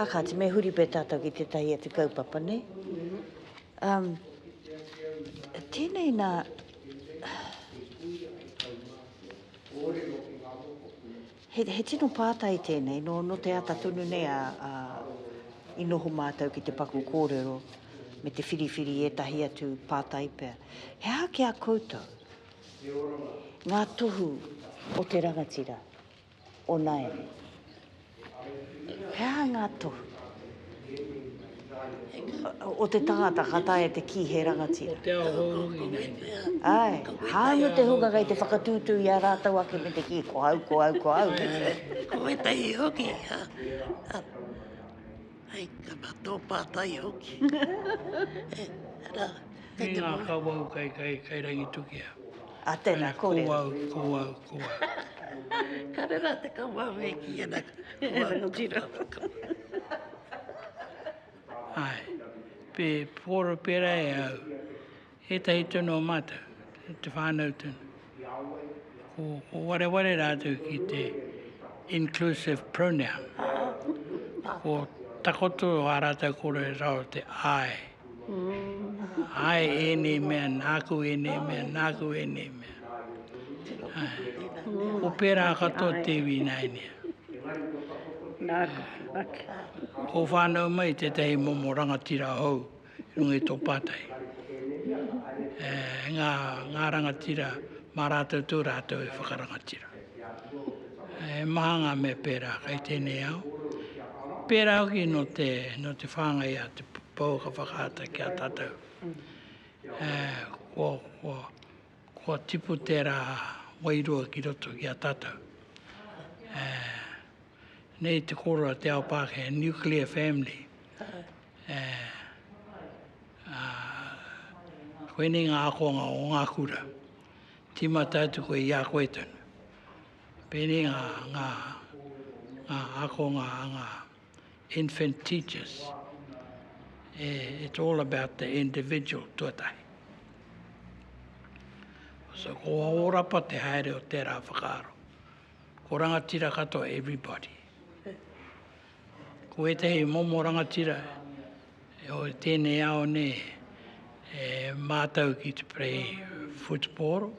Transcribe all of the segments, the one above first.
A kāti, me huri pea tātou ki tētahi atu kaupapa, nē? Um, tēnei nā... He, he tino pātai tēnei, nō, nō te ata tonu nei a, a, i noho mātou ki te paku kōrero me te whiriwhiri i ētahi atu pātai pea. He aha ki a koutou ngā tohu o te rangatira? O nāianei. He aha ngā tohu o te tangata ka taea te kī he rangatira? O te ao hou hoki nāianei. Āe, hāunga te hunga kei te whakatūtū i a rātou ake me te kī ko au, ko au, ko au. Ko wētahi hoki, hei tō pātai hoki. Me ngā kawau kei, kei, kei Rangitukia. A tēnā, kōrero. Ko au, ko au, ko au. Kāre rā te kawau e kī ana ko au. Rangatira. Āe, pe, kōrero pērā e au. Ētahi tonu o mātou, te whānau tonu. Ko, ko wareware rātou ki te inclusive pronoun. Ko takoto ā rātou kōrero rā te I. Āe ēnei mea, nāku ēnei mea, nāku ēnei mea. Āe. Ko pērā katoa te iwi ināianei. Nāku, nāku. Ko whānau mai tētahi momo rangatira hou i runga i tō pātai. E, ngā, ngā rangatira, mā rātou tō rātou e whakarangatira. He maha ngā mea pērā kai tēnei ao. Pērā hoki nō te, nō te whāngai a te pouaka whakaata ki a tātou. E, kua, kua, kua tipu tērā wairua ki roto ki a tātou. E, nei te kōrero a te ao Pākehā, nuclear family. E, a, koinei ngā akonga o ngā kura. Tīmata atu koe i a koe tonu. Pēnei ngā, ngā, ngā ākonga a ngā infant teachers. E, it's all about the individual tuatahi. So, ko Ōrapa te haere o tērā whakaaro. Ko rangatira katoa everybody. Ko ētahi momo rangatira o tēnei ao nei e mātau ki te play whutupōro.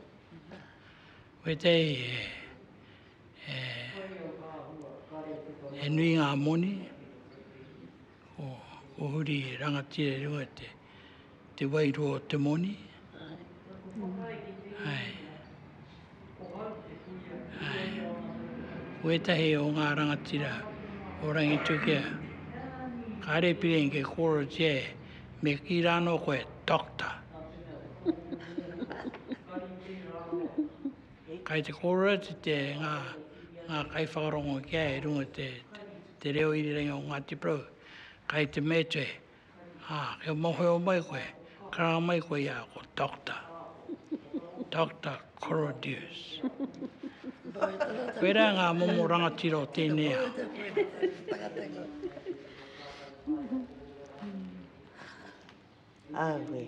Ko ētahi e, e nui ngā moni, ko, ko huri rangatira i runga te, te wairua o te moni. Ai. Ai. Ko ētahi o ngā rangatira o Rangitukia, kāre pire ke kōrerotia e, me kī rānō koe, Doctor. Kai te kōrero atu te, ngā, ngā kaiwhakarongo ki a i runga te, te, te reo irirangi o Ngāti Porou, kai te mea atu e, Ā, kia mōhio mai koe, karanga mai koe i a ko Doctor. Doctor Corodeus. Koirā ngā momo rangatira o tēnei ao. Aue.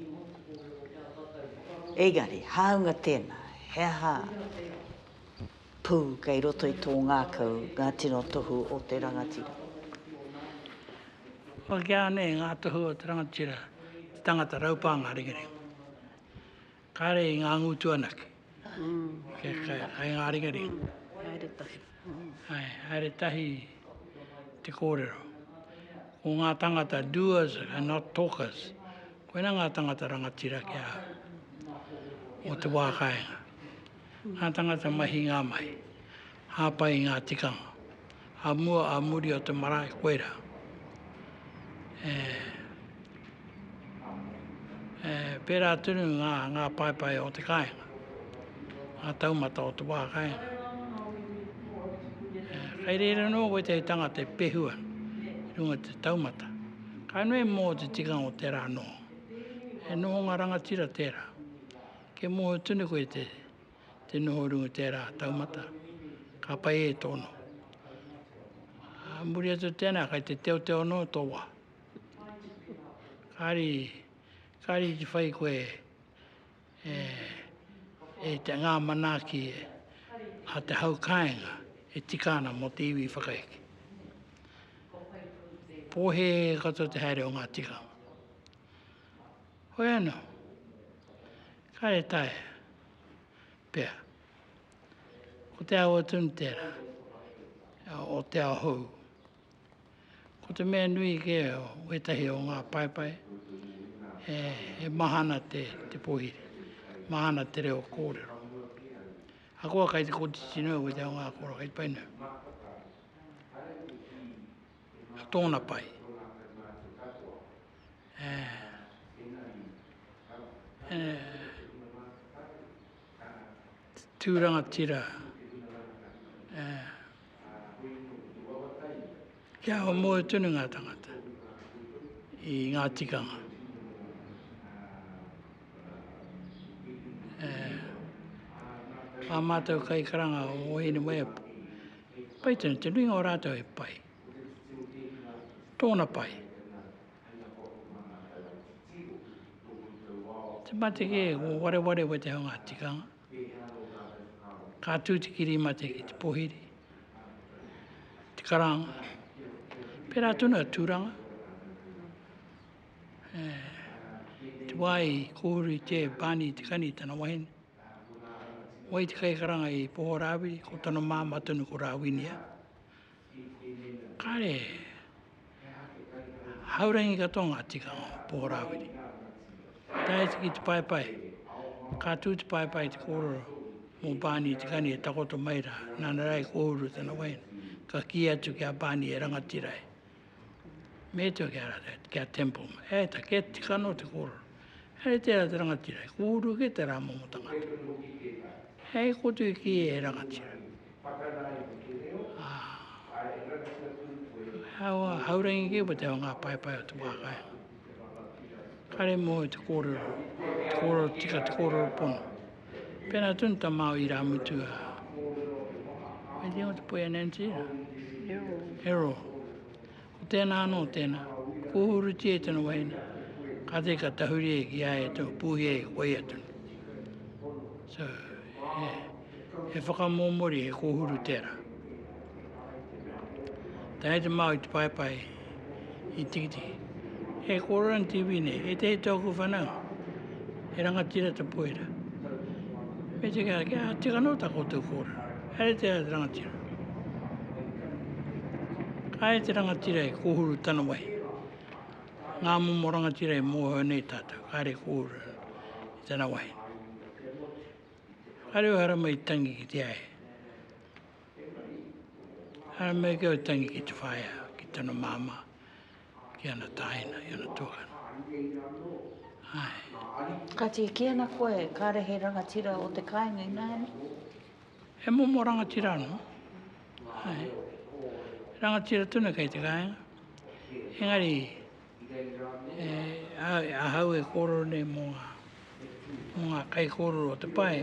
Engari, hāunga tēnā, he aha pū kei roto i tō ngākau ngā tino tohu o te rangatira? Whakakea nei ngā tohu o te rangatira, te tangata raupā ngā ringaringa. Kāre i ngā ngutu anake. Kei, kei, kei ngā ringaringa. Haere tahi. Hae, haere tahi te kōrero. Ko ngā tangata doers and not talkers. Koina ngā tangata rangatira ki a au. O te wā kāinga. Ngā tangata mahi ngā mahi. Hāpai i ngā tikanga. A mua, a muri o te marae, koirā. E, e, pērā tonu ngā, ngā paepae o te kāinga, ngā taumata o te wā kāinga. E, kai reira anō wētahi tangata e pehu ana i runga i te taumata. Ka nui mō te tikanga o tērā noho. He nohonga rangatira tērā. Kei mōhio tonu koe te, Te noho runga tērā taumata, ka pai e tō noho. Ā muri atu tēnā, kai te teoteo anō tō wā. Kāri, kāri i te whai koe e, e te ngā manaaki a te hau kāinga e tika ana mō te iwi whakaeke. pōhēhē katoa te haere o ngā tikanga. Hoi anō, kāre taea pea. Ko te awa tonu tērā o te ao hou. Ko te mea nui kē o wētahi o ngā paepae, he, he mahana te, te pōhiri, mahana te reo kōrero. Akoa kai te kotiti noa wētahi o ngā kōrero kai te pai noa. Tōna pai. E, e, Tū rangatira Kia moe tonu ngā tangata i ngā tikanga. Ā mātou kaikaranga o Hinewaiapu, pai tonu, te nuinga o rātou he pai. Tōna pai. Te mate kē, ko wareware wete o ngā tikanga. Ka tū te kirimate ki te pohiri, te karanga. Pērā tonu a Tūranga. E, te wā i kōhuru i te Barney Te Kani tana wahine. Wai te kaikaranga i Poho Rāwiri, ko tana māmā tonu ko Rāwinia. Kāre, haurangi katoa ngā tikanga o Poho Rāwiri. Tae atu ki te paepae, ka tū te paepae te kōrero mō Barney Te Kani e takoto mai rā, nāna rā i kōhuru tana wahine, ka kī atu ki a Barney e rangatira ai. Me tua ki a rātou, ki a Temple. E, ta kē tika anō te kōrero. Haere tērā te rangatira, he kōhuru kē tērā momo tangata. Hei kōtui ki e rangatira. Ā, hau, haurangi kē ko te ao ngā paepae o te wā kāinga. Kāre mōhio te kōrero, te kōrero tika, te kōrero pono. Pēnā tonu tā māu irāmutu a, wai te ingoa te poi a Nancy rā? Errol. Errol. Ko tēnā anō tēnā. Kōhurutia e tana wahine, kātahi ka tahuri e ki a ia tonu, pūhia e koia tonu. So, he, he whakamōmori, he kōhuru tērā. Tae te Māori te paepae i Tikitiki. He kōrero ana te iwi nei, e te tōku whanaunga, he rangatira te poera. Me te kea, kia tika anō tā koutou kōrero. Haere te te rangatira. Kāre te rangatira e kōhuru tana wahine. Ngā momo rangatira e mōhio nei tātou, kāre kōhuru i tana wahine. Kāre o haramai tangi ki te ahe. Haramai ki au tangi ki te whaea, ki tana māmā, ki ana tāina, ki ana tuakana. Āe. Kāti, e kī ana koe, kāre he rangatira o te kāinga ināianei? He momo rangatira anō. Āe. Rangatira tonu kei te kāinga. Engari, e, ahau e kōrero nei mō ngā, mō ngā kaikōrero o te pae,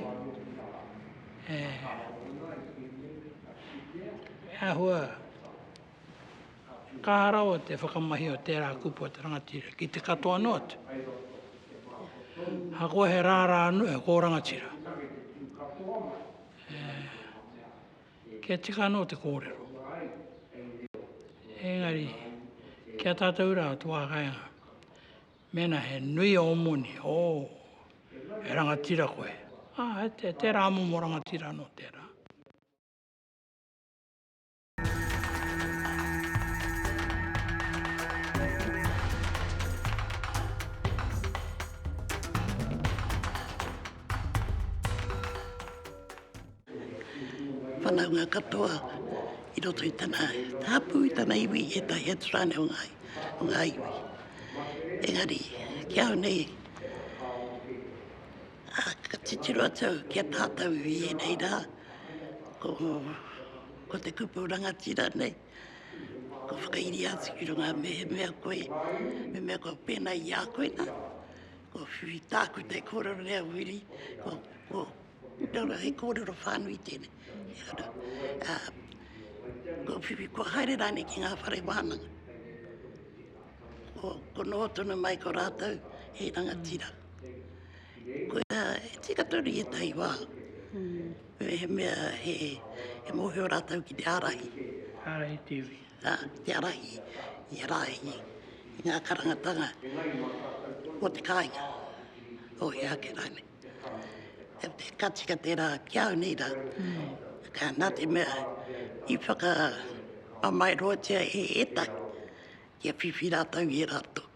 e, e āhua kaha rawa te whakamahi o tērā kupu a te rangatira ki te katoa noa atu. Ahakoa he rārā anō, he kōrangatira. E, Kia tika anō te kōrero. Engari, ki a tātou rā o te wā kāinga, mēnā he nui ō moni, ō, he rangatira koe. Ā, he tērā momo rangatira anō tērā. Whanaunga katoa i roto i tana hapū, i tana iwi, i ētahi atu rānei o ngā, o ngā iwi. Engari, ki au nei, ā, ka titiro atu au ki a tātou i ēnei rā, ko, ko te kupu rangatira nei, ko whakairia atu ki runga mehemea koe, mehemea kua pēnā i a koe nā, ko whiwhi tāku te kōrero nei a Wiri, ko, ko Nō reira, he kōrero whānui tēnei. Ā, kua whiwhi, kua haere rānei ki ngā whare wānanga. Ko, ko noho tonu mai ko rātou he rangatira. Koirā, e tika tonu i ētahi wā. Mehemea he, he mōhio rātou ki te ārahi. Ārahi te iwi. Ā, te ārahi Ia rā i ngā karangatanga o te kāinga, o hea ake rānei. Ka tika tērā ki a au nei rā, ka nā te mea i whakamamaeroatia e ētahi kia whiwhi rātou i ērā tohu.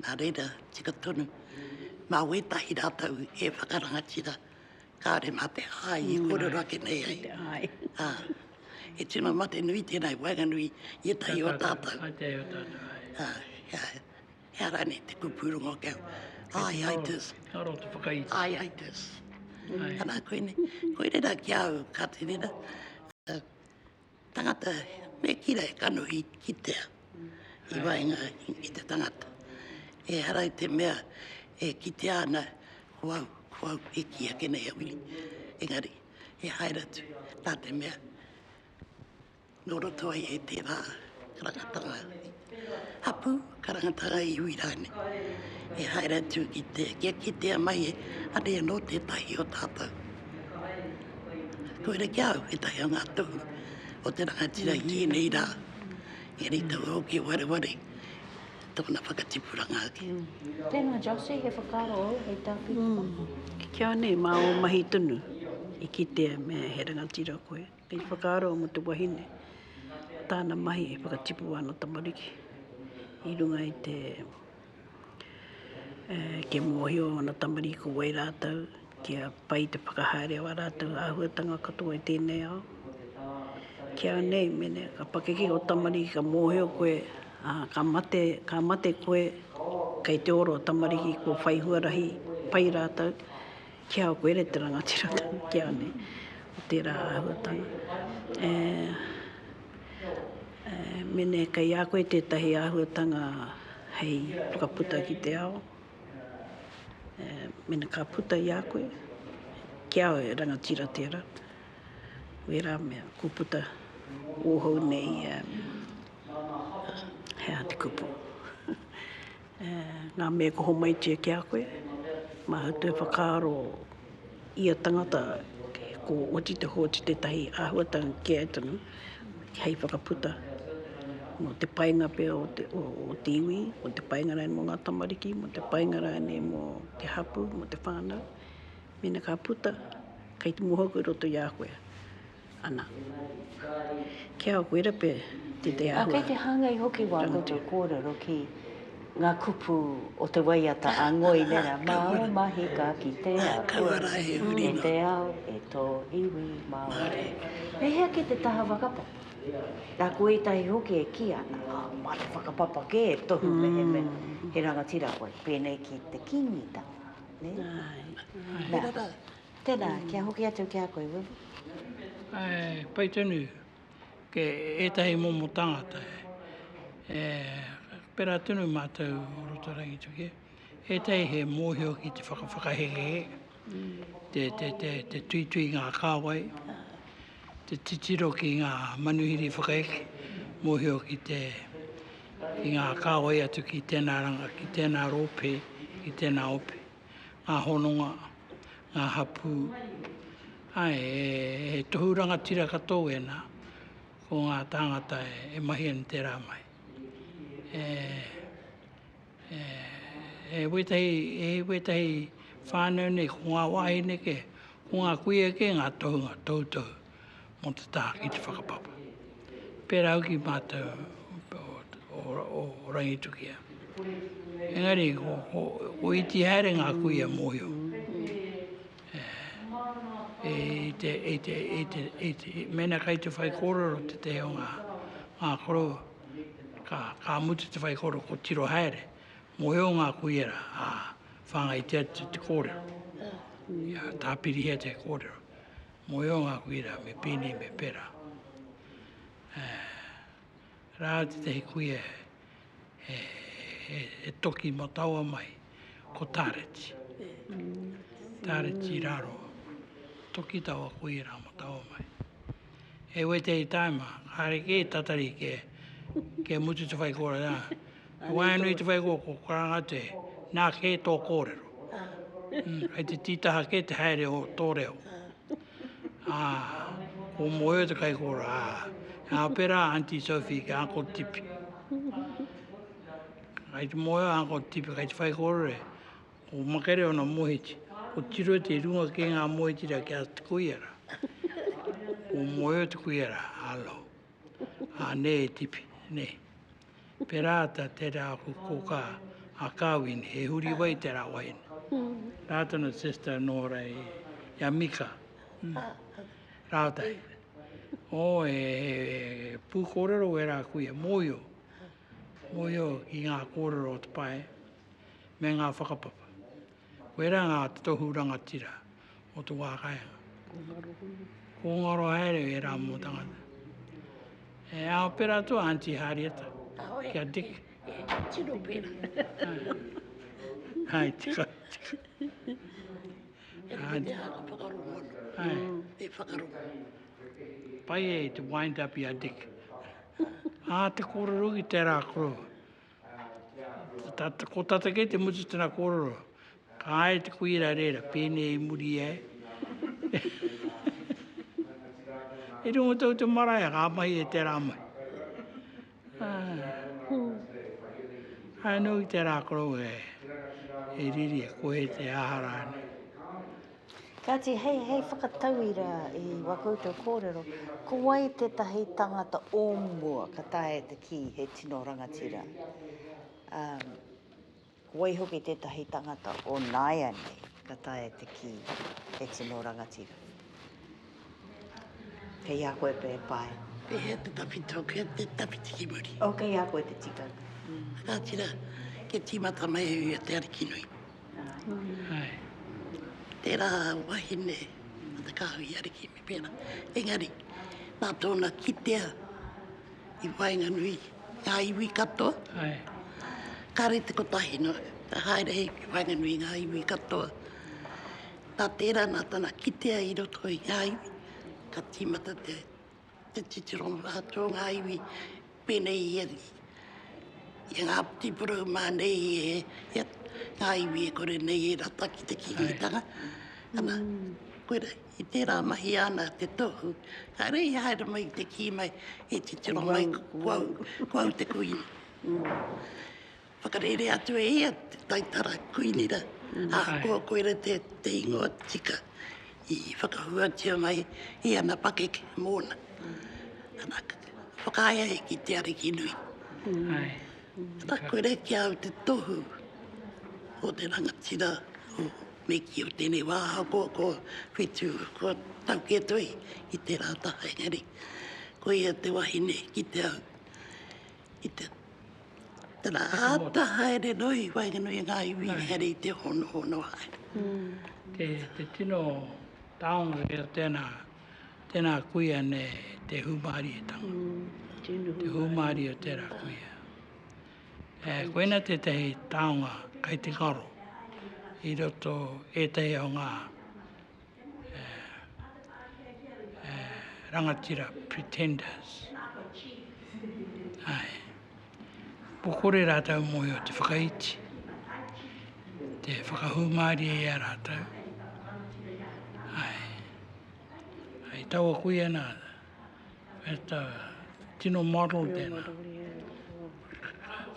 Nā reira, tika tonu, mā wētahi rātou e whakarangatira, kāore mā te āe i kōrero ake nei ai. Te āe. Ā, he tino mate nui tēnā i waenganui i ētahi o tātou. Ai te o tātou, ai. Ā, he, he aha rānei te kupu rongo ki au? Ai, itis. Ka aro te whakaiti. Ai, itis. Ana, koinei, koinei rā ki a au, Katerina. Tangata, me kī rā he kanohi kitea i waenga i te tangata. Ehara i te mea e kitea ana ko au, ko au e kī ake nei a Wiri. Engari, e haere atu nā te mea nō roto ai e tērā karangatanga hapū, karangatanga iwi rānei. E haere atu ki te, kia kitea mai e anei anō tētahi o tātou. Koira ki a au ētahi o ngā tohu o te rangatira i ēnei rā. Engari taua hoki e wareware tōna whakatipuranga ake. Tēnā Josie, he whakaaro ōu hei tāpiritanga? Ki au nei, mā ō mahi tonu i kitea me he rangatira koe. Kei whakaaro mō te wahine, tāna mahi e whakatipu āna tamariki i runga i te kia mōhio āna tamariki ko wai rātou, kia pai te whakahaere o ā rātou āhuatanga katoa i tēnei ao. Ki au nei, mene ka pakeke ō tamariki ka mōhio koe, ā, ka mate, ka mate koe, kei te ora ō tamariki kua whai huarahi pai rātou, Ki a koe re te rangatiratanga ki a nei o tērā āhuatanga. E, e, mene kei a koe tētahi āhuatanga hei whakaputa ki te ao, e, mene ka puta i a koe, ki a e rangatira tērā, wērā mea, ko puta ōhou nei, e, he aha te kupu. Ngā mea kua homaitia ki a koe, māu te whakaaro ia tangata ko oti te hoatu tētahi āhuatanga ki a ia tonu hei whakaputa mō te painga pea o te, o te iwi, mō te painga rānei mō ngā tamariki, mō te painga rānei mō te hapū, mō te whānau. Mēnā ka puta, kei te moho koe i roto i a koe. Ana. Kia wera pea te te āhua. Kei te hāngai hoki wā koutou kōrero ki ngā kupu o te waiata a Ngoi Nera, Mā ō mahi ka kitea koe e te ao, e tō iwi Māori. Pēhea ki te taha whakapapa? Nā, ko ētahi hoki e kī ana, ā, mā te whakapapa kē e tohu mehemea he rangatira koe, pēnei ki te Kīngitanga, nē? Nā. Tēnā, kia hoki atu ki a koe, Willie. Āe, pai tonu ke ētahi momo tāngata e pērā tonu mātou o roto Rangitukia. Ētahi he mōhio ki te whakawhakahekehe, te, te, te, te tuitui ngā kāwai, te titiro ki ngā manuhiri whakaeke, mōhio ki te, ki ngā kāwai atu ki tēnā ranga, ki tēnā rōpē, ki tēnā ope. ngā hononga, ngā hapū. Āe, he tohu rangatira katoa wēnā, ko ngā tāngata e mahi ana tērā mahi. E, e, e wētahi, e wētahi whānau nei, ko ngā wāhine kē, ko ngā kuia kē ngā tohunga, tohutohu mō te taha ki te whakapapa. Pērā hoki mātou o Rangitukia. Engari, ko iti haere ngā kuia mōhio. I te, i te, i te, i te, mēnā kai te whaikōrero tētehi o ngā, ngā koroua, ka, ka mutu te whaikōrero ko tiro haere, mōhio ngā kuia rā, ā, whāngaitia atu te kōrero. Ia, tāpirihia te kōrero. Mōhio ngā kuia rā, me pēnei, me pērā. Rā tētehi kuia he toki mataoa mai, ko Tāreti. Tāreti raro. Toki taua kuia rā mataoa mai. E wētehi tāima, kāre kē tatari ke, ke mutu te whaikōrero. Nā, waenganui te whaikōrero ko karanga atu e, nā kē tō kōrero. Mm, kei te tītaha kē te haere o tō reo. Ā, ko mōhio te kaikōrero, ā, Ā, pērā a Aunty Sophie ki a Uncle Tipi. Kai te moe a Uncle Tipi, kai te whai kōrero e. Ko Makere ona mohiti. Ko tiro te runga ki ngā mohiti ra ki a te kuia ra. Ko moe o te kuia ra, alo. Ā, nē e Tipi, nē. Pērā ta tērā aku kōkā a Kāwini, he huri wai tērā wahine. Rā tana sister Nora i a Mika. Rātai. Oh, he, he, he pūkōrero wērā kuia, mōhio. Mōhio ki ngā kōrero o te pae me ngā whakapapa. Koirā ngā tohu rangatira o te wā kāinga. Ko ngaro haere ērā mō tangata. E ao pera atu a Aunty Hārieta, ki a Dick. Tino pera. Hai, tika, tika. E rite te hanga whakarongo anō. Hai. E whakarongo. Pai e te wind up i a Dick. Ā, te kōrero ki tērā koroua. Ko tata kei te mutu tana kōrero. Ka haere te kuira reira, pēnei i muri ai. I runga tau te marae, ka mahi e tērā mahi. Haere nō ki tērā koroua e riri, e kohe te aha rānei. Kāti, hei, hei whakatauira i wā koutou kōrero, ko wai tētahi tangata o mua ka taea te kī he tino rangatira? Um, ko wai hoki tētahi tangata o nāianei ka taea te kī he tino rangatira? Kei a koe pē pae. Pēhea te tawhito, kei te tawhiti ki muri. Oh, kei a koe te tikanga. Kāti rā, kia tīmata mai au i a Te Arikinui. Tērā wahine a te kāhui ariki me pērā. Engari, nā tōna kitea i waenganui ngā iwi katoa, kāre te kotahi noa, ka haere i waenganui ngā iwi katoa. Nā tērā, nā tana kitea i roto i ngā iwi, ka tīmata te te titiro atu o ngā iwi pēnei i a, i a Ngāti Porou mā nei e, e, ngā iwi e kore nei e rata ki te Kīngitanga. Ana, koira, i tērā mahi āna te tohu, kāre i haere mai te kī mai, e titiro mai ko au, ko au te kuini. Whakarērea atu e ia te taitara kuini rā, ahakoa koira te ingoa tika i whakahuatia mai i ana pakeke mōna. Ana, whakaae ai ki te Ariki nui. Ana, koira ki a au te tohu o te rangatira o me kī o tēnei wā, ahakoa kua whetū, kua tau kē toi i tērā taha, engari koia te wahine ki te au i te Tana āta haere noa i waenganui i ngā iwi engari i te honohono haere. Te, te tino taonga kei tēnā, tēnā kuia ne te hūmārietanga. Mm, te hūmārie o tērā kuia. E, koina tētahi taonga kai te ngaro i roto ētahi o ngā e, e, rangatira pretenders. Ai. Ko kore rātou mōhio te whakaiti, te whakahūmārie i a rātou. Ai. Ai taua kuia nā, e ta tino model tēnā.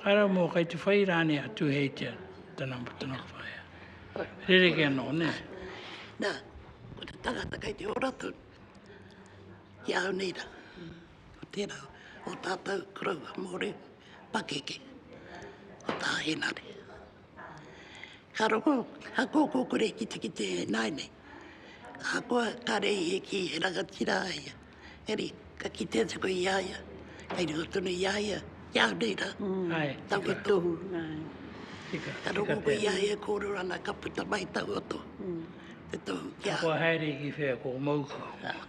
Kāre mō kai te whai rānei a Tūheitia tana, tana whaea. Rerekē anō, nē? Nā, ko te tangata kai te ora tonu, ki a au nei rā. Ko tērā o tātou koroua mōrehu pakeke, ko tā Henare. Ka rongo a Kōkō kore kitekite ināianei, ahakoa kāre i kī he rangatira a ia, Engari, ka kite atu koe i a ia, kei runga tonu i a ia, ki a au nei rā, taua tohu. Ka rongo koe i a ia e kōrero ana, ka puta mai taua tohu, te tohu ki a au. Kua haere ki whea, ko mau,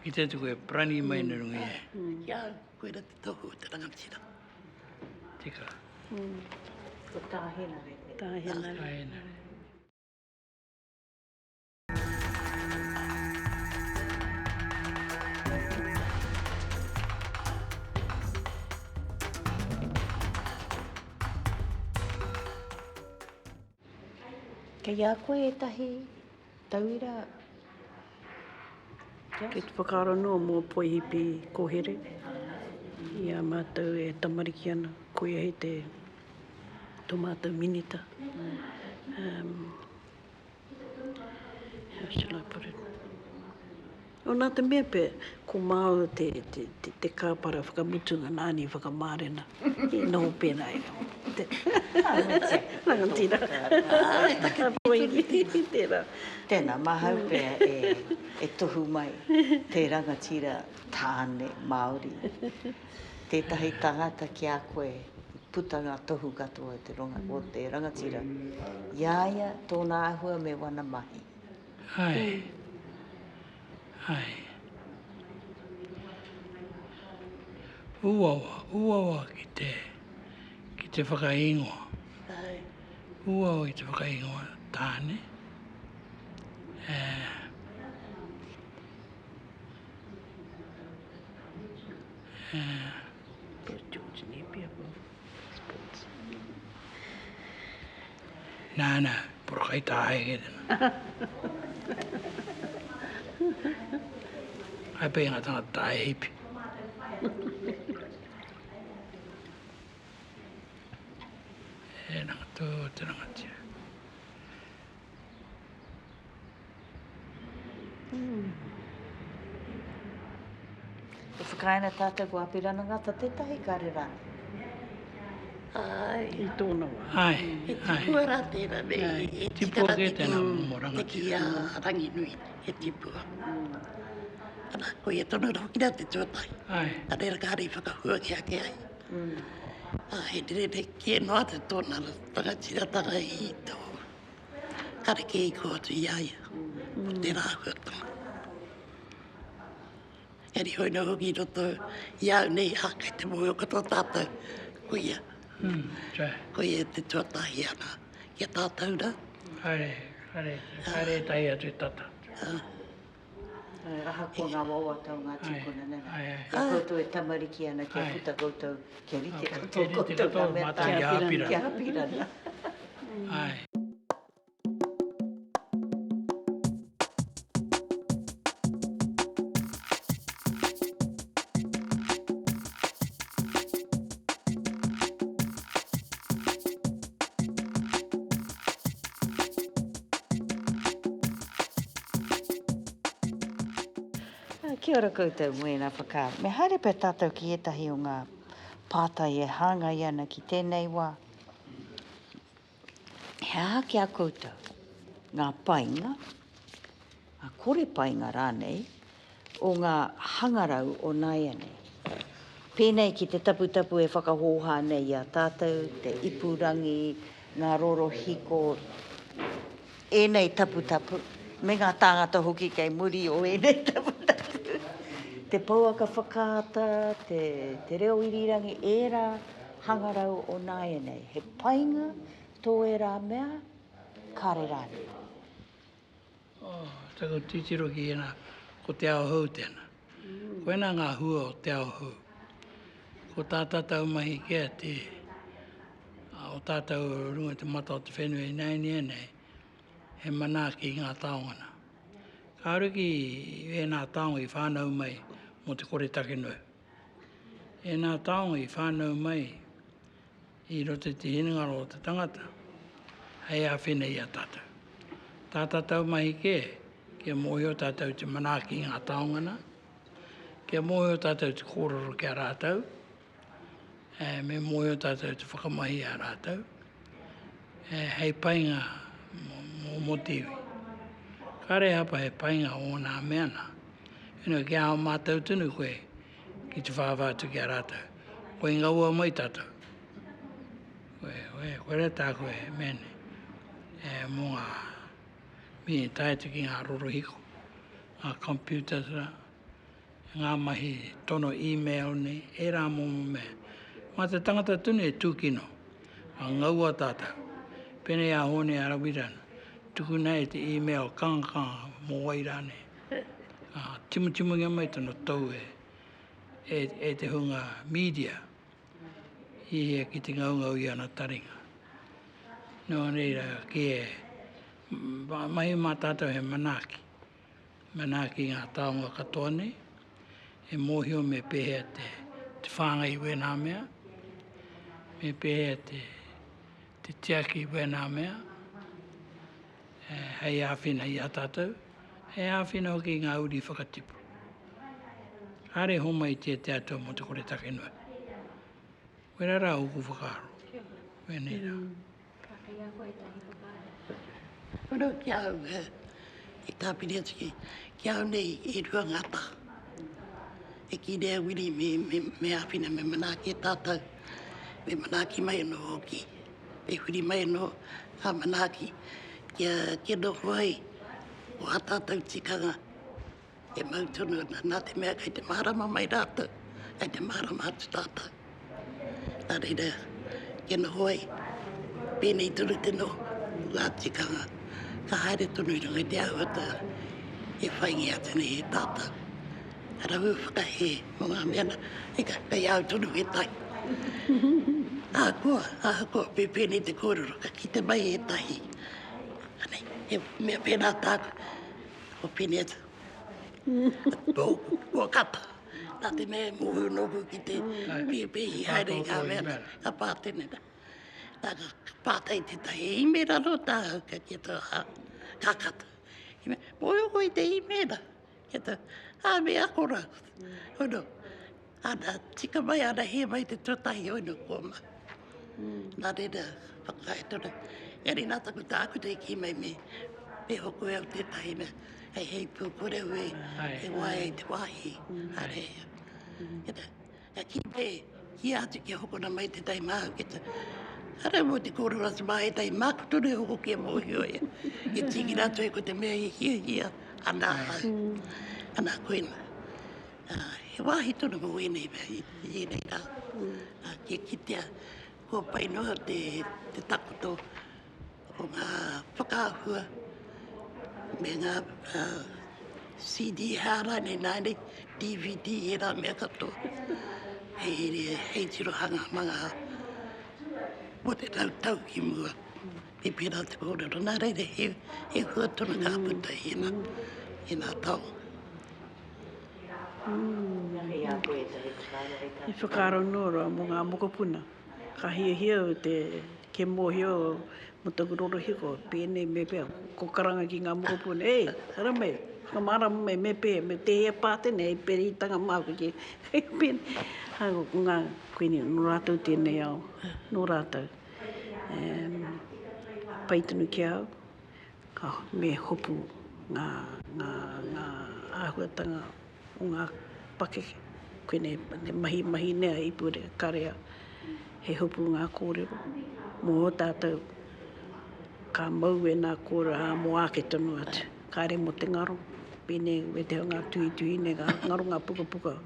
kite atu koe, parani mai na runga i a ia. Ki a au, koira te tohu o te rangatira. Tika. Ko Tā Henare. Tā Henare. Tā Henare. Kei a koe ētahi tauira? Kei te whakaaro noa mō Poihipi Kohere. I a mātou e tamariki ana, koia hei te tō mātou minita. Um, how shall I put it? O nā te mea pea, ko māua te, te, te, te kāpara whakamutunga nāni whakamārena. I noho pēnā e. Te, rangatira. Tērā. Tēnā, māhau pea e, e tohu mai te rangatira tāne Māori. Tētahi tangata ki a koe i puta ngā tohu katoa o te ronga, o te rangatira. I a ia tōna āhua me wana mahi. Ae. Ae. Uaua, uaua ki te, ki te whakaingoa. Ae. Uaua ki te whakaingoa tāne. E. George Napier for sports. Nā, nā, poro kai tāhei ke tēnā. Ai pei ngā tangata tāhei hipi. E nanga tō te rangatira. E whakaae ana tātou ko Apirana Ngata tētahi kare rānei? Āe. I tōna wā. Āe, He tipua rā tērā me e tika Tipua rā kē te tēnā kī, momo te rangatira. kī a Ranginui, he tipua. Ana, koia tonu rā hoki rā te tuatahi. Āe. Nā reira kāre i whakahuakia ake ai. Ā, he rerekē noa atu tōna rangatiratanga i tō. Kare kē i kō atu i a ia, ko tērā āhuatanga. Engari hoi nō hoki i roto i a au nei, ā, kei te mōhio katoa tātou, ko ia. Ko ia te tuatahi ana ki a tātou rā. Haere, haere, haere ētahi atu e tata atu. Ahakoa ngā wawata o ngā tūpuna nana, i a koutou e tamariki ana kia puta koutou, kia rite katoa koutou ngā mea tāne ki a Apirana. Kia ora koutou mō ēnā whakaaro. Me haere pea tātou ki ētahi o ngā pātai e hāngai ana ki tēnei wā. He aha ki a koutou ngā painga, ngā kore painga rānei, o ngā hangarau o nāianei? Pēnei ki te taputapu e whakahōhā nei i a tātou, te ipurangi, ngā rorohiko, ēnei taputapu, me ngā tāngata hoki kei muri o ēnei taputapu, te pouaka whakaata, te, te reo irirangi, ērā hangarau o nāianei. He painga tō ērā mea, kāre rānei? Oh, taku titiro ki ena, ko te ao hou tena. Koina ngā hua o te ao hou. Ko tā tātou mahi kē te, o tātou runga i te mata o te whenua ināianei, he manaaki i ngā taonga nā. Kāore ki ēnā taonga i whānau mai mō te koretake noa. Ēnā taonga i whānau mai i roto i te hinengaro o te tangata hei āwhina i a tātou. Tā tātou mahi kē, kia mōhio tātou te manaaki i ngā taonga nā, kia mōhio tātou te kōrero ki a rātou, e, me mōhio tātou te whakamahi i a rātou, e, hei painga mō, mō, mō te iwi. Kāre hapa he painga o nā mea nā. Ina kia ao mātau tonu koe ki te whāwhā atu ki a rātou. Koi ngaua mai tātou. Koe, koe, koe rā tāku e mea nei. E, mō ngā, mi tae atu ki ngā rorohiko, ngā computers rā, ngā mahi tono email nei, ērā momo mea. Mā te tangata tonu e tūkino, ka ngaua tātou. Pēnei a Hōne Arawirana, tukuna e te email kangakanga mō wai rānei. Ā, timutimungia mai tana tou e, e, e te hunga media i hia ki te ngaungau i ana taringa. Nō reira, ki e, mahi mā tātou he manaaki, manaaki i ngā taonga katoa nei, e mōhio me pēhea te. te whāngai i wēnā mea, me pēhea te, te tiaki i wēnā mea, hei āwhina i a tātou, hei āwhina hoki i ngā uri whakatipu. Kāre homai te te Atua mō te koretake noa. Koirā rā ōku whakaaro, wēnei rā. Ka kei a koe ētahi whakaaro? Hono ki a au, e tāpiri atu ki, ki a au nei e rua ngā taha. E kī nei a Wini me, me, me āwhina, me manaaki e tātou, me manaaki mai anō hoki, me huri mai anō ngā manaaki kia, kia noho ai ko ā tātou tikanga E mau tonu ana, nā te mea kei te mārama mai rātou, kei te mārama atu tātou. Nā reira, kia noho ai, pēnei tonu te noho, ngā tikanga, ka haere tonu i runga i te āhuatanga e whaingia atu nei e tātou. Ka rawe whakahē mō ngā mea nā, eka, kei a au tonu ētahi. Ahakoa, ahakoa, me pēnei te kōrero, ka kite mai ētahi, anei, he mea pērā tāku, Ko Pinet. Tōku, kua kata. Nā te mea e mōhio nōku ki te pēpēhi haere i ngā mea, ka pā tēnei rā. Nā, ka pātai tētahi, e īmēra anō tāu, ka kī atu, ā, ka kata. Ki mea, mōhio koe i te īmēra? Ki atu, ā, me ako rā. Hono, Ana, tika mai ana hē mai te tuatahi oi no kua mau. Nā reira, whakaae tonu. Engari nā taku tākuta i kī mai me, me hoko e au tētahi mea, hei hei pūkore au e, e waea i te wāhi. Haere ai. Ka kī mai, kīia atu kia hokona mai tētahi māu ki te, Ara mō te kōrero atu mā ētahi māku tonu e hoko kia mōhio ia. E tīkina atu ai ko te mea i hiahia ana ahau. Ana koina. He wāhi tonu mō ēnei mea i ēnei rā. Kia kitea kua pai noa te takoto o ngā whakaahua me ngā CD hea rānei nāianei, DVD ērā mea katoa hei tirohanga mā ngā mō te rautau ki mua. Me pērā te kōrero. Nā reira he hua tonu ka puta i ēnā taonga. He whakaaro noa roa mō ngā mokopuna. Ka hiahia au te kia mōhio mō taku rorohiko, pēnei me pēhea, ko karanga ki ngā mokopuna, Ei, haramai, whakamārama mai me pēhea, me tēhea pā tēnei hei pēhitanga māku ki pēnei. Ā, ko ngā, koinei, nō rātou tēnei ao, nō rātou. Pai tonu ki a au. Ka me hopu ngā, ngā, ngā āhuatanga o ngā pakeke. Koinei te mahi, mahi nei a Ipure Karea, he hopu ngā kōrero mō ō tātou ka mau ēnā kōrero ā, mō āke tonu atu. Kāre mō te ngaro, pēnei wētehi o ngā tuhituhi nei, ngā ngaro ngā pukapuka,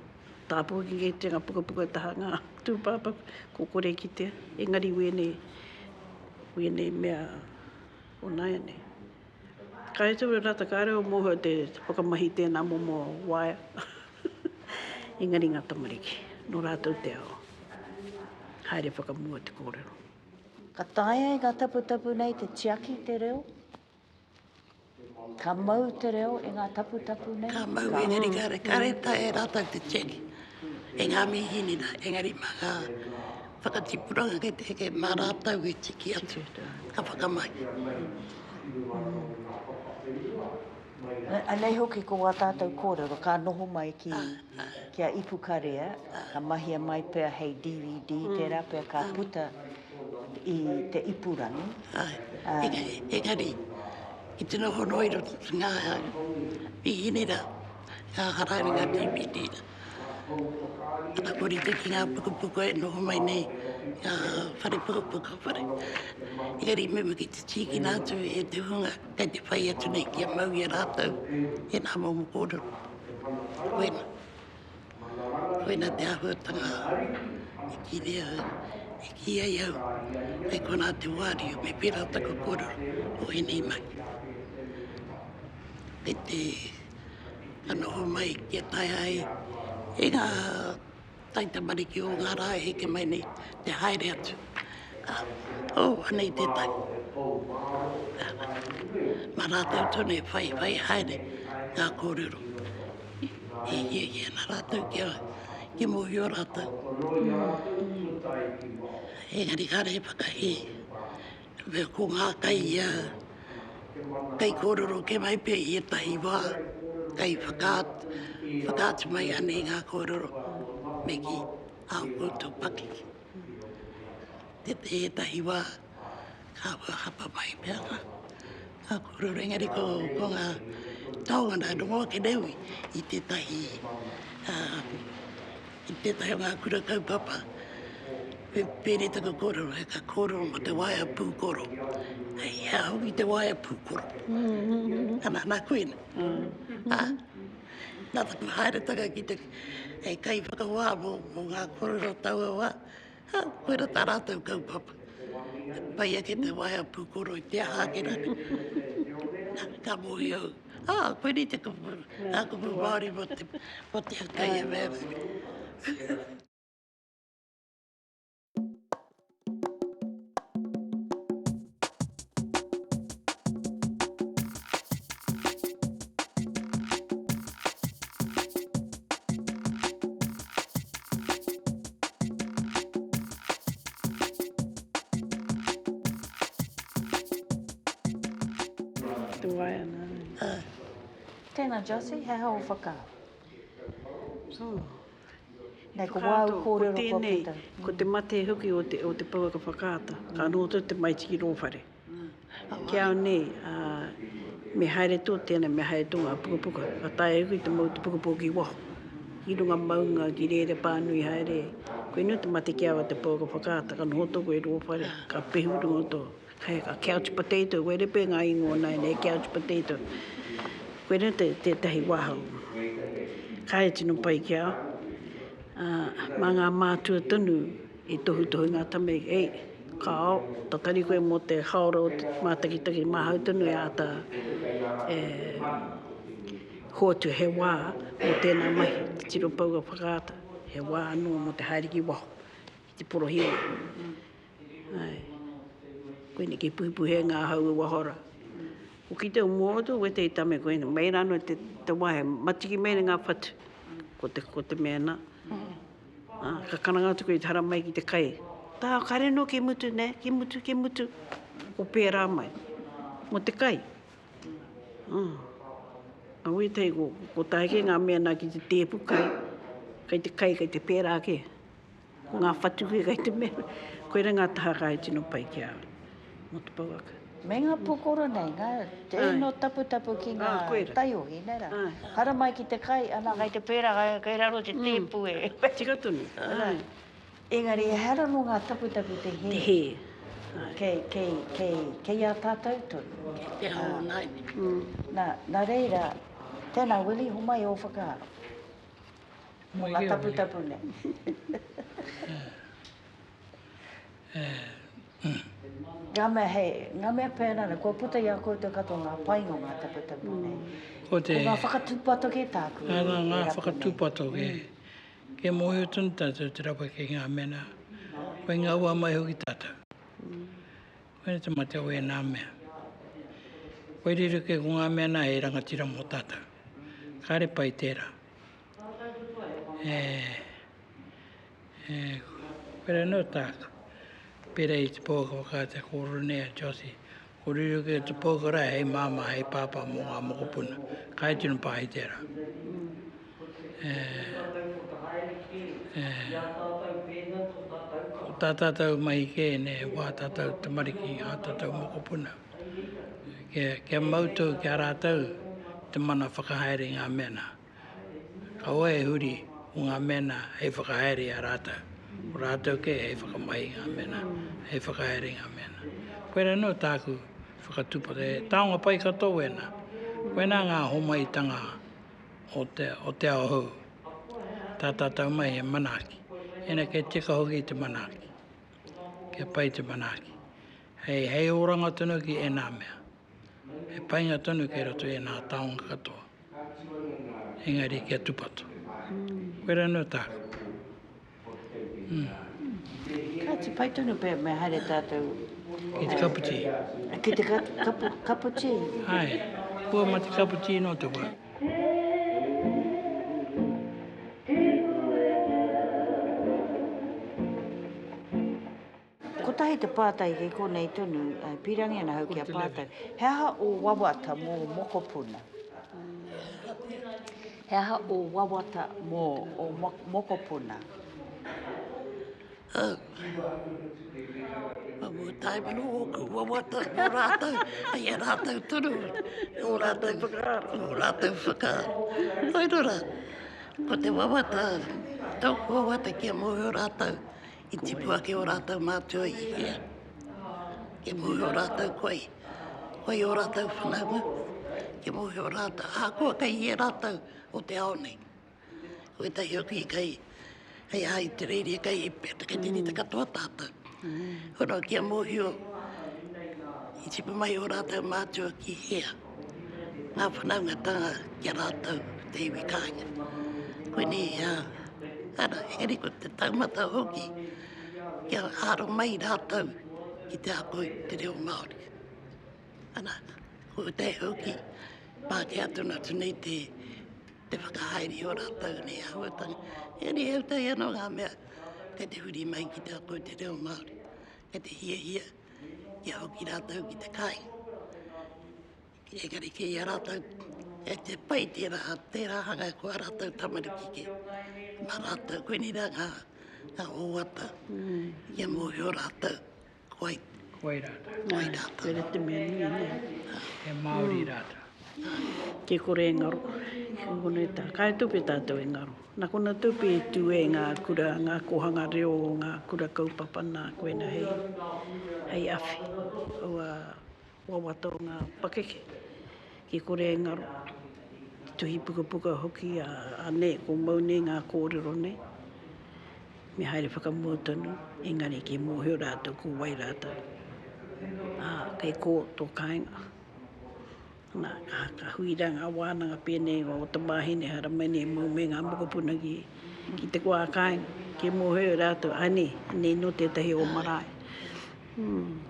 tāpua ki ngā pukapuka taha ngā tūpāpaku, ko kore kitea, engari wēnei, wēnei mea. O nāianei. Kāre tonu rata, kāre o mōhio te whakamahi tēnā momo waea. Engari ngā tamariki, nō rātou te ao. Haere whakamua te kōrero. Ka taea e ngā taputapu nei te tiaki te reo? Ka mau te reo e ngā taputapu nei? Ka mau engari kāre, kāre taea e rātou te tiaki e ngā mīhini rā, engari mā ngā whakatipuranga kei te heke mā rātou e tiki atu, ka whakamahi. Anei hoki ko wā tātou kōrero ka noho mai ki, ki a Ipukarea, ka mahia mai pea hei DVD, tērā pea ka puta i te ipurangi. Āe, engari, ki te noho noa i roto i ngā mīhini rā, ngā haraere, ngā DVD rā. Ana kua rite ki ngā pukapuka e noho mai nei, ngā whare pukapuka, whare. Engari me ki te tīkina atu e te hunga kei te whai atu nei kia mau i a rātou ēnā momo kōrero. Koina. Koina te āhuatanga e kī nei au, e kī ai au, kei konā te wāriu me pērā taku kōrero o ēnei mahi. Kei te ka noho mai kia taea ai e ngā taitamariki o ngā rā e heke mai nei te haere atu. Oh, anei tētahi. Mā rātou tonu e whai, whai haere ngā kōrero. E hiahia ana rātou kia, Kia mōhio rātou. Engari kāre he whakahē. Me ko ngā kai ia, kai kōrero kē mai pea i ētahi wā, kai whakaatu mai anei ngā kōrero me kī, ā koutou pakeke. Tētahi wā, ka hapa mai pea ngā kōrero, engari ko ngā taonga nā rongo ake nei au i tētahi, i tētahi o ngā kura kaupapa, me pēnei taku kōrero, he ka kōrero mō te waea pūkoro. Hei hea hoki te waea pūkoro? Ana, nā koe nei. Ā, nā taku haeretanga ki te, hei kaiwhakawā mō, mō ngā kōrero taua wā, ā, koira tā rātou kaupapa. Pai ake te waea pūkoro i te aha ake rānei. Nā, ka mōhio au. Ā, koinei te kupu, ngā kupu Māori mō te, mō te kai e mea nei. Te waea nā. Ā. Tēnā Josie, he aha ō whakaaro? Nei, ko wāu kōrero kua puta. Ko te mate hoki o te, o te pouaka whakaata, ka noho tonu te maiti ki rō whare. Ki au nei, ā, me haere tō tēnā, me haere tō ngā pukapuka. Ka taea hoki te mau te pukapuka ki waho, ki runga maunga, ki reira pānui haere. Koinei te mate ki au a te pouaka whakaata, ka noho tō koe i rō whare, ka pehu i runga o tō. Hei a couch potato, koe repe ngā ingoa nāianei, couch potato. Koinei te, tētahi wāhanga. Kāre tino pai ki a au. Ā, mā ngā mātua tonu i tohutohu i ngā tamariki, ei, kāo, tatari koe mō te hāora o te mātakitaki, māhau tonu e āta e hoatu he wā mō tēnā mahi, te tiro pouaka whakaata, he wā anō mō te haere ki waho, ki te porohiwa. Ae. Koinei kei puhipuhi ai ngā hau e waho ra. Ko kite o mua atu wetei tame koinei mai rano te te wahe matiki mai ana ngā whatu. Ko te ko te mea na. A ka karanga atu koe i te haramai ki te kai. Tā kare no ki mutu ne, ki mutu ki mutu. Ko pērā mai. Mo te kai. A wetei ko ko tae ke ngā mea na ki te tēpu kai. Kai te kai kai te pērā ke. Ko ngā whatu kē kei te mea, koira ngā taha kai tino pai ki a au, mō te pouaka. Me ngā pūkoro nei, ngā tino taputapu ki ngā taiohi, nē rā. Haramai ki te kai, ana kei te pērā, kei raro te tēpu e. Tika tonu. Engari ehara nō ngā taputapu te hē. Te hē. Kei, kei, kei, kei a tātou tonu. Kei te ao nāianei. Nā, nā reira, tēnā Willie, homai ō whakaaro. Mō ngā taputapu nei. Ngā mea hei, ngā mea pērā nei, kua puta i a koutou katoa ngā painga o ngā taputapu nei. Ko te. Ko ngā whakatūpato kē tāku e rapu nei. Ngā whakatūpato kē. Kia mōhio tonu tātou te rawa kei ngā mea nā. Koi ngaua mai hoki tātou. Koina te mate o ēnā mea. Koi riro kē ko ngā mea nā hei rangatira mō tātou. Kāre pai tērā. E, e, koira anō tāku. Pērā i te pouaka whakaata kōrero nei a Josie, ko riro kē te pouaka rā hei māmā, hei pāpā mō ngā mokopuna. Kāre tino pā i tērā. E, e, ko tā tātou mahi kē nē, wā tātou tamariki, ā tātou mokopuna. Kia, kia mau tou ki a rātou te mana whakahaere i ngā mea nā. Kaua e huri ko ngā mea nā hei whakahaere i a rātou. Ko rātou kē hei whakamahi i ngā mea nā, hei whakahaere i ngā mea nā. Koirā anō tāku whakatūpato, he taonga pai katoa wēnā. Koinā ngā homaitanga o te, o te ao hou. Tā tātou mahi he manaaki. Ina kei tika hoki te manaaki. Kia pai te manaaki. Hei, hei oranga tonu ki ēnā mea. He painga tonu kei roto i ēnā taonga katoa. Engari kia tupato. Koirā anō tāku. Mm. Kāti, pai tonu pea me haere tātou. Ki te kapu tī. Ki te kapu, kapu tī. Āe, kua ma te kapu tī nō te wā. te pātai kei konei tonu, e pīrangi ana ahau kia pātai, he aha ō wawata mō mokopuna? He aha ō wawata mō ō mokopuna? Oh. Mō tae mano ōku wawata mō rātou, hei a rātou tonu, ō rātou whakaaro, ō rātou whakaaro. Hoi nō rā, ko te wawata, tōku wawata kia mōhio rātou i tipu ake ō rātou mātua i hea. Kia mōhio rātou koe, koe ō rātou whanaunga, kia mōhio rātou, ahakoa kei hea rātou o te ao nei. Ko ētahi hoki kei, hei aha i te rēria, kei kei te rite katoa tātou. Hono kia mōhio i tipu mai ō rātou mātua ki hea, ngā whanaungatanga ki a rātou te iwi kāinga. Koinei, ara, engari ko te taumata hoki kia aro mai rātou ki te ako i te reo Māori. Ana, ko te hoki, Pākehā tonu atu nei te, te whakahaere i ō rātou nei āhuatanga. Engari e utahi anō ngā mea kei te huri mai ki te ako i te reo Māori, kei te hiahia kia hoki rātou ki te kāinga. Engari kei a rātou, e te pai tērā, tērā hanga ko ā rātou tamariki kē. Mā rātou, koinei rā ngā, ngā oata kia mōhio rātou. Ko wai? Ko wai rātou? Ko wai rātou? Koira te mea nui, nē. He Māori rātou. Kia kore e ngaro. Ko konei tā. Kāre tupe tātou e ngaro. Nā kona tupe e tū ai ngā kura, ngā kōhanga reo, ngā kura kaupapa nā koina hei, hei awhi. Aua wawata o ngā pakeke. Kia kore e ngaro. Te tuhi pukapuka hoki a, a nē, ko mau nei ngā kōrero nei. Me haere whakamua tonu, engari kia mōhio rātou ko wai rātou. Ā, kei kō tō kāinga. Nā, ka, ka hui rā ngā wānanga pēnei o tamāhine haramai nei mau me ngā mokopuna ki, ki te wā kāinga. Kia mōhio rātou, anei, anei nō tētahi o marae. Hmm.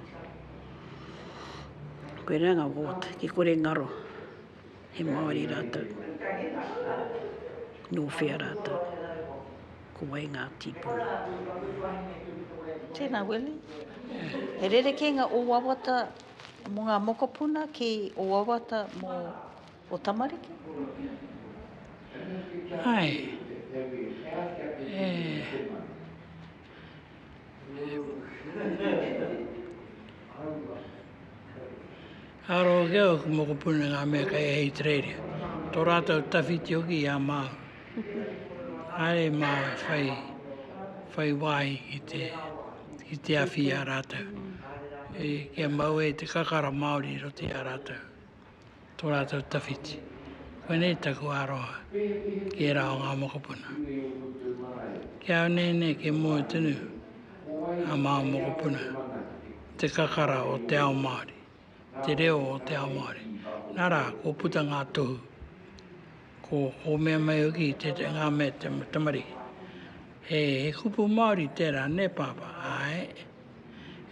Koirā ngā wawata, kia kore ngaro. He Māori rātou. Nō whea rātou? Ko wai ngā tīpuna? Tēnā, Willie. He rerekē ngā ō wawata mō ngā mokopuna ki ō wawata mō ō tamariki? Āe. E. Aro ki ōku mokopuna ngā mea kei Ahitereiria, tō rātou tawhiti hoki i a māu. Haere māu e whai, whai wāhi ki te, ki te awhi i a rātou. E, kia mau ai te kakara Māori i roto i a rātou. Tō rātou tawhiti. Koinei taku aroha ki ērā o ngā mokopuna. Ki au nei nei kei moe tonu ngā māo mokopuna te kakara o te ao Māori, te reo o te ao Māori. Nā rā, kua puta ngā tohu, ko, ko mea mai hoki te, te, ngā mea te tamariki. He, he kupu Māori tērā, nē Pāpā? Āe.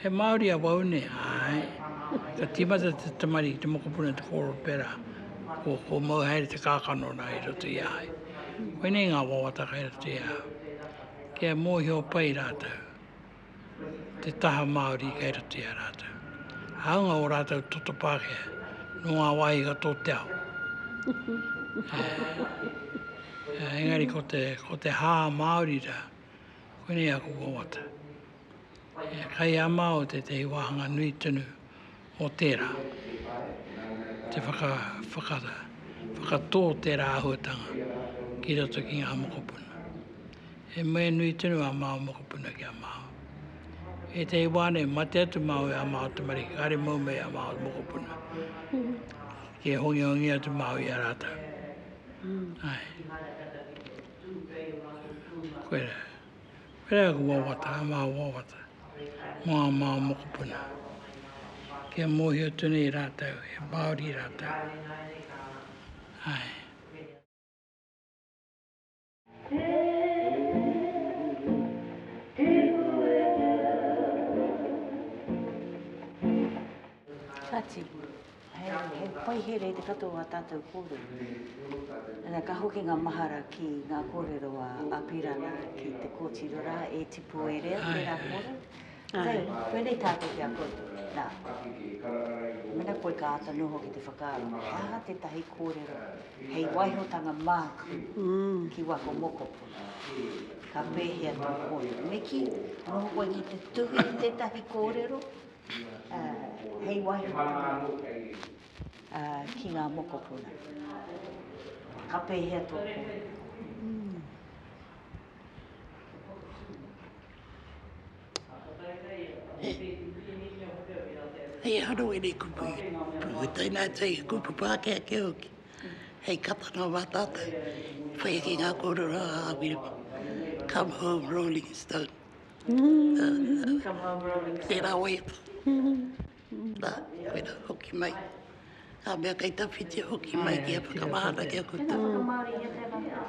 He Māori awau nē? Āe. Ka tīmata te tamariki, te mokopuna te kōrero pērā, ko, ko mau haere te kākano rā i roto i a au. Koinei ngā wawata kai roto i a au. Kia mōhio pai rātou, te taha Māori kai roto i a rātou. Hāunga ō rātou toto Pākehā, nō ngā wāhi katoa o te ao. Engari ko te, ko te hā Māori rā, koinei aku wawata. He kaiamao tētehi wāhanga nui tonu o tērā, te whaka, whaka, whakatō tērā āhuatanga ki roto ki ngā mokopuna. He mea nui tonu ā māua mokopuna ki a māua. Ētehi wā nei, mate atu māua i ā māua tamariki, kāre mau mai ā māua mokopuna. Kia hongihongi atu māua i a rātou. Āe. Koirā. Koirā aku wawata, a māua wawata, mō ā māua mokopuna. Kia mōhio tonu i rātou, he Māori rātou. Āe. Kāti. He pai here te katoa o ā tātou kōrero. Ana, ka hoki ngā mahara ki ngā kōrero a Apirana ki te kōtiro rā, E tipu e rea, tērā kōrero. Āe. Koinei tātou ki a koutou. Nā, mena koe ka āta noho ki te whakaaro, he aha tētahi kōrero hei waihotanga māku ki wako mokopuna? Ka pēhea tō kōrero? Me kī, noho koe ki te tuhi i tētahi kōrero hei waihotanga ki ngā mokopuna. Ka pēhea tō kōrero? Hei aha rawa ēnei kupu i puta atu ai he kupu Pākehā kē hoki hei katanga mā tātou whai ake i ngā kōrero a Wiremu. Come home rolling stone. Come home rolling stone. Tērā waiata. Nā, koirā, hoki mai. Ngā mea kei tawhiti, hoki mai kia whakamahana ki a koutou. Tēnā whakamāorihia tēnā.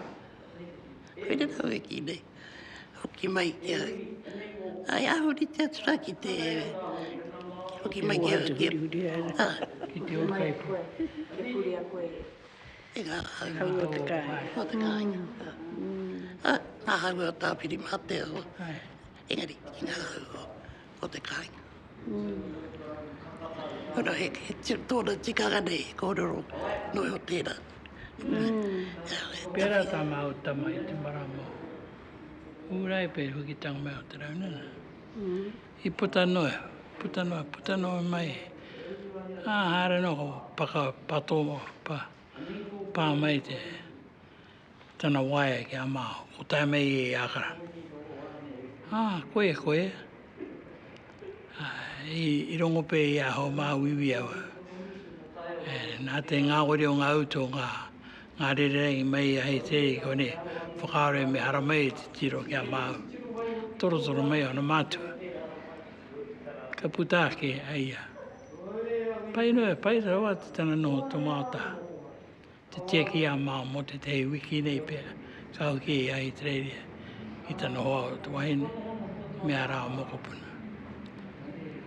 Koirā rā e kī nei, hoki mai kia, ai āhurite atu rā ki te, hoki mai kia, kia, ā. Ki te ūkaipō. Kia purea koe. E ngā hau o te kāinga. O te kāinga. Ā, ngā hau o Tāwhirimātea, engari ki ngā hau o te kāinga. Ora, he, he tōna tikanga nei, he kōrero noa iho tērā. Pērā tā māu tama i te marama o Hūrae pē hokitanga mai o te rau nana. I puta noa, puta noa, puta noa mai. Ā, haere noa ko paka pato, pa, pā mai te, tana waea ki a māu, ko tae mai ia i Ākarana. Ā, koia, koia. I rongo pea i ahau māuiui au. Nā te ngāwari o ngā utu o ngā, ngā rererangi mai i Ahitereiria ki konei, whakaaro me haramai e titiro ki a māu. Torotoro mai ōna mātua. Ka puta ake a ia. Pai noa, pai rawa atu tana noho tō māo taha. Te tiaki i a Mao mō tētehi wiki nei pea, ka hoki i Ahitereiria ki tana hoa o te wahine me ā rāua mokopuna.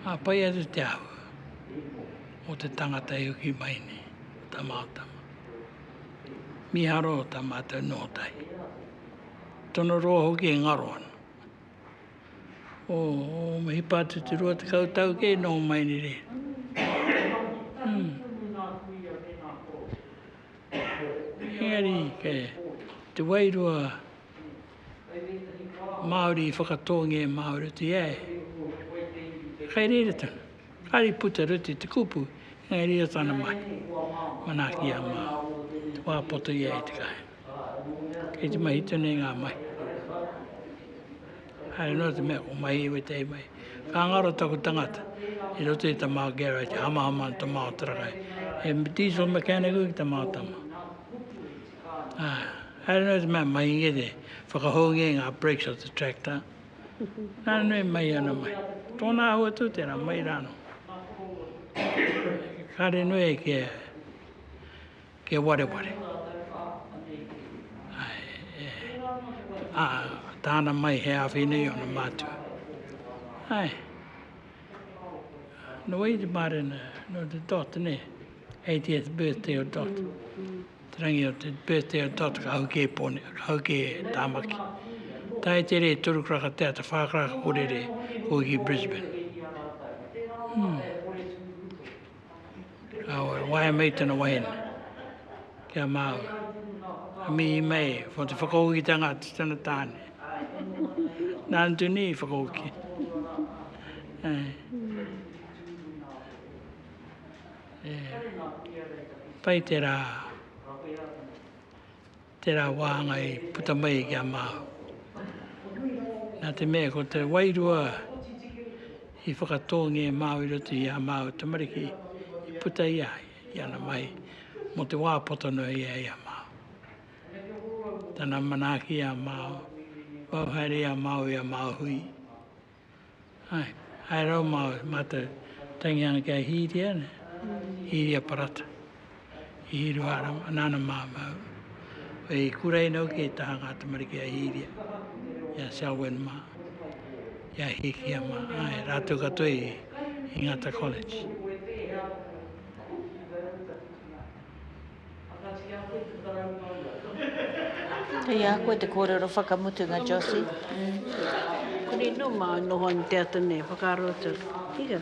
Ā, pai atu te āhua o te tangata i hoki mai nei, o tā Mao tama. Mīharo tā mātou noho tahi. Tōna roa hoki e ngaro ana. Oh, me hipa atu te 20 tau kē noho mai nei reira. Mm. Engari, kei te wairua Māori i whakatōngia e Māori atu i a ia. Kei reira tonu. Kāre i puta roto i te kupu, engari reira tana mahi. Manaaki i a Māori. Te wā poto ia i te kāinga. Kei te mahi tonu i ngā mahi. Haere noa te mea ko mahi i wētahi mahi. Ka ngaro taku tangata i roto i ta māo garage, hamahama ana ta māo taraka. He diesel mechanic hoki ta māo tama. Ā, haere noa te mea mahi nge te whakahoungia i ngā brakes o te tractor. Nā nui mai ana mahi. Tōna āhua tū tērā, mai rānō. Kāre nui kia Kia wareware. Ā, tāna mai he āwhina i ōna mātua. Āe. Nō wai te mārena, nō te Dot, nē? 80th birthday o Dot. Te rangi o te birthday o Dot ka hoki e Pōne, ka hoki e Tāmaki. Tae te rē, toru karaka te ata, whā karaka kōrere, hoki ki Brisbane. Hmm. Ka waea mai tana wahine ki a māua. Ka mihi mai for te whakahokitanga atu tana tāne. Nāna tonu i whakahoki. E, pai tērā. Tērā wāhanga i puta mai ki a māu. Nā te mea ko te wairua i whakatōngia e māu i roto i ā māu tamariki i puta i a ia, i ana mahi mō te wā poto noa ia i a māu. Tana manaaki i a māu, mau haere i a māu i a māu hui. Āe, haere rawa māu, mātou tangihanga ki a Hīria, nē, Hīria Parata, i Hiruhārama, nāna māmā au. I kuraina hoki e taha ngā tamariki a Hīria, i a Selwyn mā, i a Hīkia mā, āe, rātou katoa i, i Ngata College. Kei a koe te kōrero whakamutunga, Josie. Konei no ma noho ana te ata nei, whakaaro atu, ika,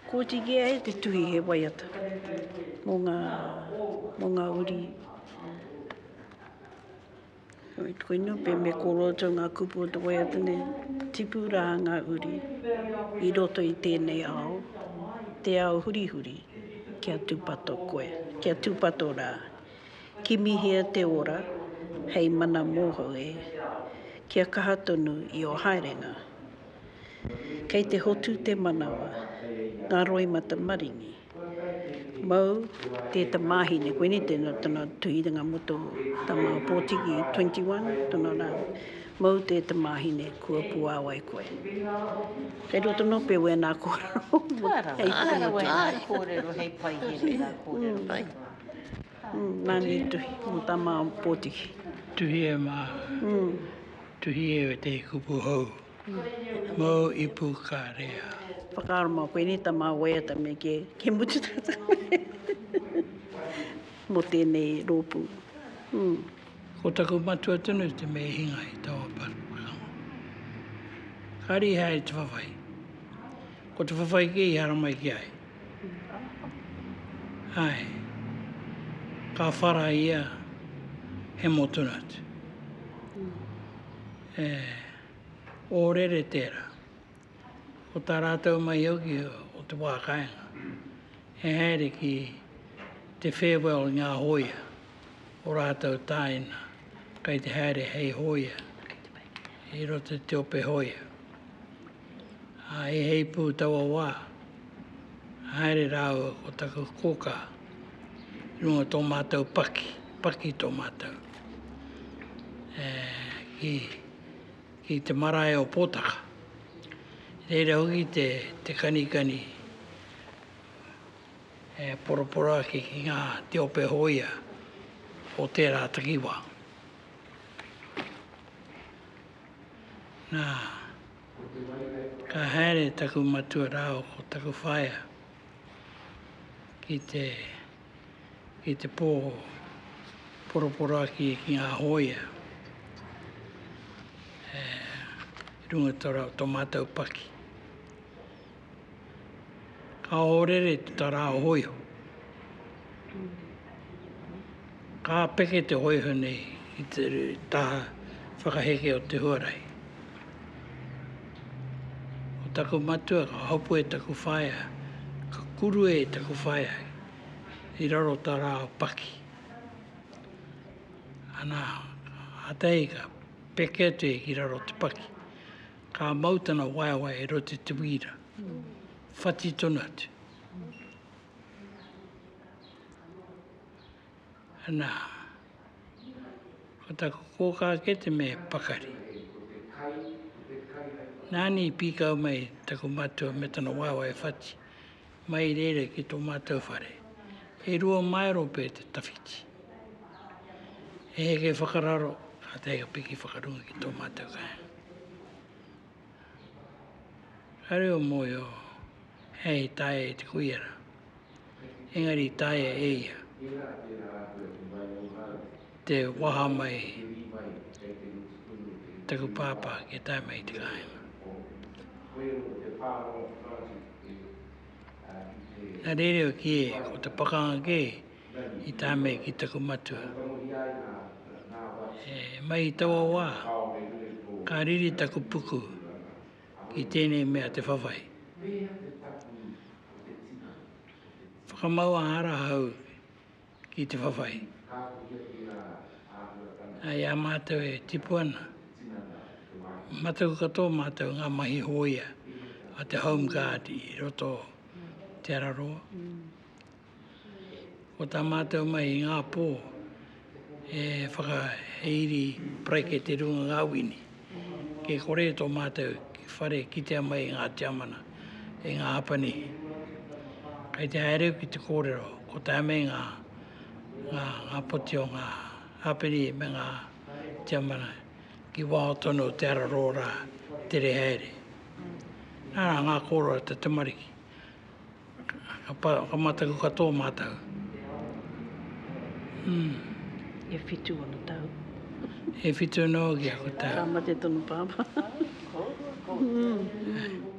koti ki a e te tuhi he waiata mo nga, mo nga uri. Koinei pea me kōrero atu ngā kupu o te waiata nei, tipu rā ngā uri i roto i tēnei ao, te ao hurihuri, kia tūpato koe, kia tūpato rā. Kimihia te ora hei mana mōhou e, kia kaha tonu i ō haerenga. Kei te hotu te manawa, ngā roimata maringi. Mau te tamāhine, koinei tēnā tana tuhiranga mō tō tama pōtiki 21, tana rā, mau te tamāhine kua puāwai koe. Kei roto nō pea wēnā kōrero. Ka rawa, ka rawa wēnā kōrero hei paihere ngā kōrero katoa. Nāna i tuhi mō tama pōtiki. Tuhi e mā, tuhi e te kupu hou. Mau ipu ka rea. Whakaaro mau koe nei tama waiata me ke ke mutu tata mo tenei ropu. Ko taku matua tonu te mea i hinga i taua pakanga. Kāre i haere te whawhai. Ko te whawhai kē i haramai ki a ia. Āe. Ka whara ia, hemo tonu atu. E ōrere tērā. Ko tā rātou mahi hoki o te wā kāinga, he haere ki te farewell i ngā hōia o rātou tāina kei te haere hei hōia i roto i te ope hōia. Ā, i heipū taua wā, haere rāua ko taku kōkā i runga tō mātou paki, paki tō mātou, e, ki, ki te marae o Pōtaka. Reira hoki te, te kanikani e poroporoaki ki ngā te ope hōia o tērā takiwā. Nā, ka haere taku matua rāua ko taku whaea ki te, ki te pō poroporoaki ki ngā hōia i runga i tō mātou paki. Ka ohorere te tarā o hōiho. Ka peke te hōiho nei i te taha whakaheke o te huarahi. Ko taku matua ka hopu e taku whaea, ka kuru e taku whaea i raro tarā o Paki. Ana, kātahi ka peke atu ia ki raro te paki. Ka mau tana waewae e roto i te wīra. Whati tonu atu. Ana, ko taku kōkā kē te mea pakari. Nāna i pīkau mai taku matua me tana waewae whati, mai i reira ki tō mātou whare. E rua maero pea te tawhiti. E heke whakararo, kātahi ka piki whakarunga ki tō mātou kāinga. Kāre o mōhio hei taea e te kuia rā. Engari i taea e ia te waha mai taku pāpā kia tae mai i te kāinga. Nā reira kē, ko te pakanga kē i tae mai ki taku matua. E, mai i taua wā, ka riri taku puku ki tēnei mea te whawhai. Whakamaua ahau ki te whawhai. I a mātou e tipu ana, mataku katoa mātou ngā mahi hōia a te Home Guard i roto Te Araroa. Ko tā mātou mahi i ngā pō he whakairi paraikete i runga ngā wini. Kei kore tō mātou whare kitea mai e ngā Tiamana, e ngā Hapanihi. Kei te haere au ki te kōrero, ko tae mai ngā, ngā, ngā poti o ngā Hapanihi me ngā Tiamana ki waho tonu o Te Araroa rā, tere haere. Nā rā ngā kōrero a te tamariki. Ka mataku katoa mātou. Mm. E whitu ana tau. E whitu anō hoki aku tau. Ka mate tonu pāpā. Ko, ko. Hou.